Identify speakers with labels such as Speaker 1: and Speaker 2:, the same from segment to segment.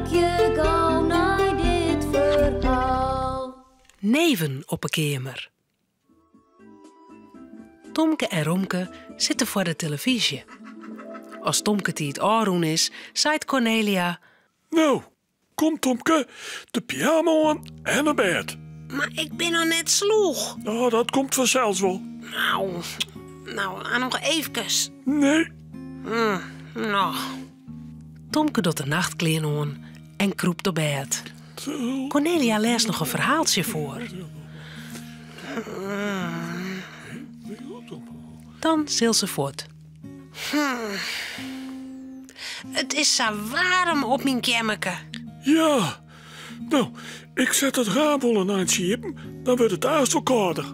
Speaker 1: Harkje gau nei dit ferhaal.
Speaker 2: Neven op 'e keamer. Tomke en Romke sitte foar de telefyzje. As Tomketiid ôfrûn is, seit Kornelia.
Speaker 3: No, kom Tomke, de pyjama oan en op bêd.
Speaker 4: Mar ik bin noch net slûch.
Speaker 3: Oh, dat komt fansels wol.
Speaker 4: Nou, nou, noch eefkes.
Speaker 3: Nee.
Speaker 4: No.
Speaker 2: Tomke docht de nachtklean oan en krûpt op bêd. Kornelia lêst noch in ferhaaltsje foar. Dan sil se fuort.
Speaker 4: It is sa waarm op myn keammerke.
Speaker 3: Ja, no, ik set it raam wol in eintsje iepen, dan wurdt it aanst wol kâlder.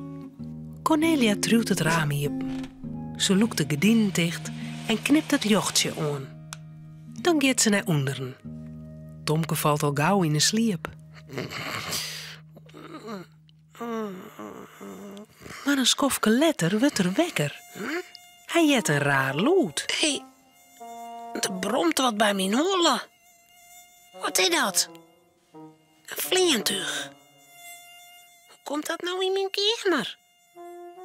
Speaker 2: Kornelia triuwt it raam iepen. Se lûkt de gerdinen ticht en knypt it ljochtsje oan. Dan giet se nei ûnderen. Tomke falt al gau yn 'e sliep. Mar in skoftke letter wurdt er wekker. Hy heart in raar lûd.
Speaker 4: Hé, der bromt wat by myn holle. Wat is dat? In fleantúch. Hoe komt dat no yn myn keamer?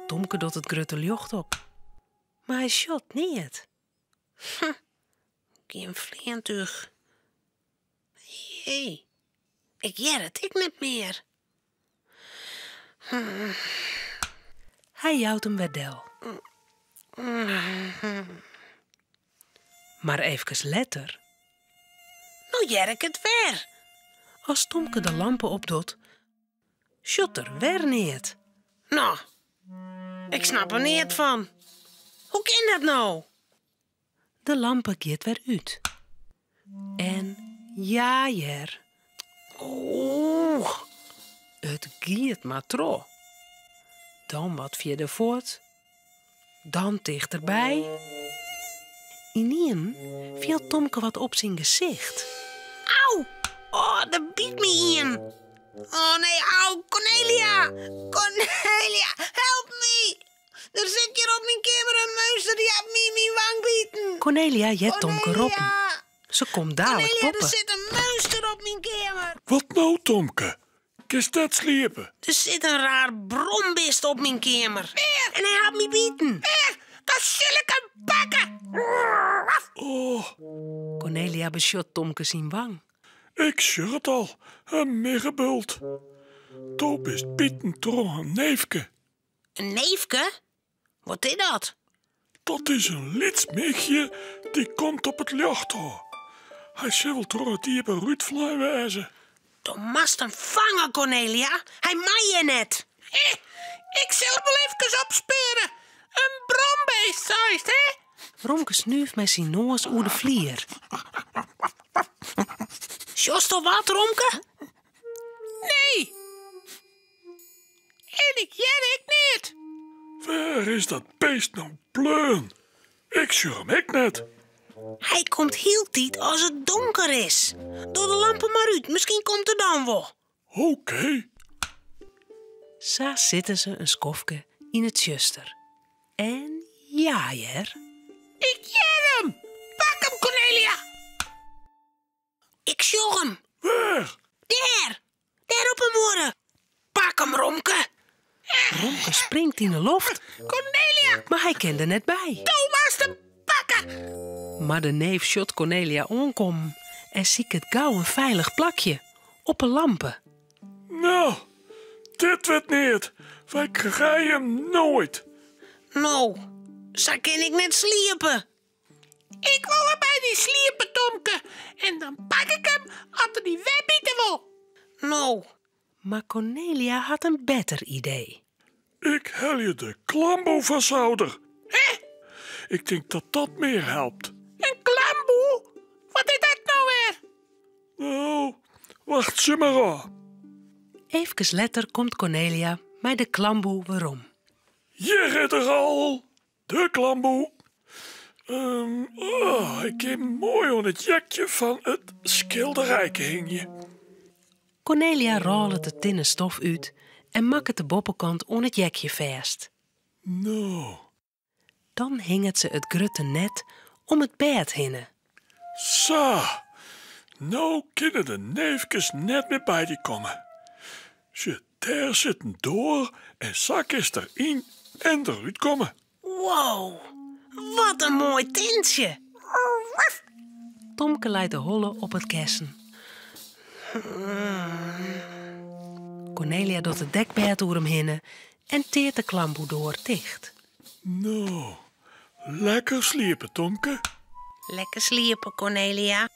Speaker 2: Tomke docht it grutte ljocht op, mar hy sjocht neat.
Speaker 4: Hm, gjin fleantúch. Hé, ik hear it ek net mear.
Speaker 2: Hy jout him wer del. Mar eefkes letter.
Speaker 4: No hear ik it wer.
Speaker 2: As Tomke de lampe opdocht, sjocht er wer neat.
Speaker 4: No, ik snap der neat fan. Hoe kin dat no?
Speaker 2: De lampe giet wer út. En ja hear.
Speaker 4: Oeh,
Speaker 2: it giet mar troch. Dan wat fierder fuort, dan tichterby. Ynienen fielt Tomke wat op syn gesicht.
Speaker 4: Au! Oh, der byt my ien. Oh nee, au, Kornelia! Kornelia, help my! Der sit hjir op myn keamer in meunster, dy hat my yn myn wang biten.
Speaker 2: Kornelia heart Tomke roppen. Se komt dalik
Speaker 4: Kornelia,
Speaker 2: boppe.
Speaker 4: der sit in meunster op myn keamer.
Speaker 3: Wat no, Tomke? Kinst net sliepe?
Speaker 4: Der sit in raar brombist op myn keamer. En hy hat my biten. Dan sil ik him pakke.
Speaker 3: Oh.
Speaker 2: Kornelia besjocht Tomke syn wang.
Speaker 3: Ik sjoch it al, in miggebult. Do bist biten troch in neefke.
Speaker 4: In neefke? Wat is dat?
Speaker 3: Dat is in lyts michje dy komt op it ljocht ôf. Hy sil wol troch it iepen rút flein wêze.
Speaker 4: Do moatst him fange, Kornelia. Hy mei hjir net. Ik sil him wol efkes opspeure. In brombeest, seist, hè?
Speaker 2: Romke snúft mei syn noas oer de flier.
Speaker 4: Sjochst al wat, Romke?
Speaker 5: Nee. En ik hear ek neat.
Speaker 3: Wêr is dat beest no bleaun? Ik sjoch him ek net.
Speaker 4: Hy komt hieltyd as it donker is. Doch de lampen mar út, miskien komt er dan wol.
Speaker 3: Oké.
Speaker 2: Sa sitte se in skoftke yn it tsjuster. En ja hear.
Speaker 5: Ik hear him! Pak him, Kornelia!
Speaker 4: Ik sjoch him.
Speaker 3: Wêr?
Speaker 4: Dêr! Dêr op 'e muorre. Pak him, Romke.
Speaker 2: Romke springt yn 'e loft.
Speaker 5: Kornelia!
Speaker 2: Mar hy kin der net by.
Speaker 5: Do moatst him pakke!
Speaker 2: Mar de neef sjocht Kornelia oankommen en siket gau in feilich plakje op 'e lampe.
Speaker 3: No, dit wurdt neat. Wy krije him noait.
Speaker 4: No, sa kin ik net sliepe.
Speaker 5: Ik wol wer by dy sliepe, Tomke. En dan pak ik him as er dy wer bite wol.
Speaker 4: No.
Speaker 2: Mar Kornelia hat in better idee.
Speaker 3: Ik helje de klamboe fan souder.
Speaker 5: Hè?
Speaker 3: Ik tink dat dat mear helpt.
Speaker 5: In klamboe? Wat is dat no wer?
Speaker 3: No, wachtsje mar ôf.
Speaker 2: Eefkes letter komt Kornelia mei de klamboe werom.
Speaker 3: Hjir is er al, de klamboe. Oh, ik kin moai oan it jekje fan it skilderijke hingje.
Speaker 2: Kornelia rôlet de tinne stof út en makket de boppekant oan it jekje fêst.
Speaker 3: No.
Speaker 2: Dan hinget se it grutte net om it bêd hinne.
Speaker 3: Sa. No kinne de neefkes net mear by dy komme. Sjoch, dêr sit in doar en sa kinst der yn en derút komme.
Speaker 4: Wow, wat in moai tintsje!
Speaker 2: Tomke leit de holle op it kessen. Kornelia docht it dekbêd oer him hinne en teart de klamboedoar ticht.
Speaker 3: No, lekker sliepe, Tomke.
Speaker 4: Lekker sliepe, Kornelia.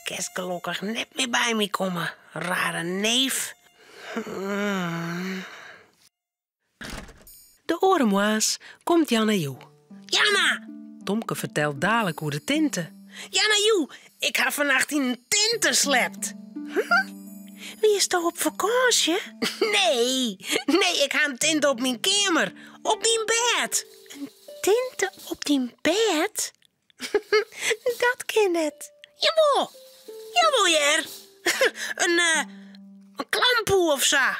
Speaker 4: Kinst gelokkich net mear by my komme, rare neef.
Speaker 2: De oare moarns komt Janna Joe.
Speaker 4: Janna!
Speaker 2: Tomke fertelt dalik oer de tinte.
Speaker 4: Janna Joe, ik ha fannacht yn in tinte slept.
Speaker 2: Wiesto op fakânsje?
Speaker 4: Nee, nee, ik ha in tinte op myn keamer, op myn bêd.
Speaker 2: In tinte op dyn bêd? Dat kin net.
Speaker 4: Jawol, jawol hear. In, eh, in klamboe of sa.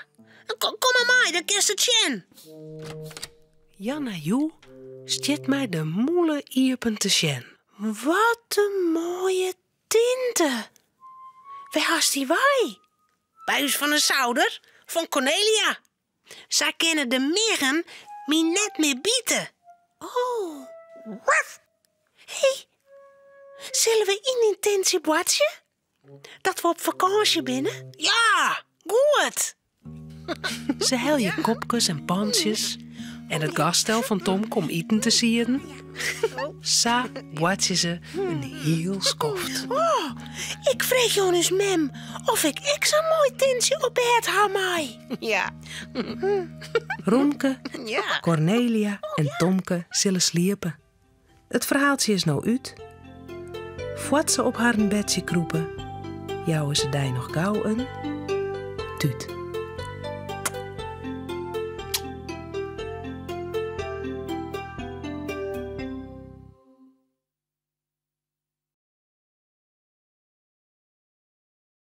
Speaker 4: Kom mar mei, dan kinst it sjen.
Speaker 2: Janna Joe stiet mei de mûle iepen te sjen.
Speaker 4: Wat in moaie tinte. Wêr hast dy wei? By ús fan 'e souder, fan Cornelia. Sa kinne de miggen my net mear bite.
Speaker 2: Oh. Hé, sille we yn dyn tintsje boartsje? Dat we op fakânsje binne?
Speaker 4: Ja, goed.
Speaker 2: Se helje kopkes en pantsjes en it gasstel fan Tomke om iten te sieden. Sa boartsje se in hiel skoft.
Speaker 4: Oh, ik freegje oan ús mem oft ik ek sa'n moai tintsje op bêd ha mei. Ja.
Speaker 2: Romke,
Speaker 4: Ja.
Speaker 2: Cornelia en Tomke sille sliepe. It ferhaaltsje is no út. Foar't se op harren bedsje krûpe, jouwe se dy noch gau in tút.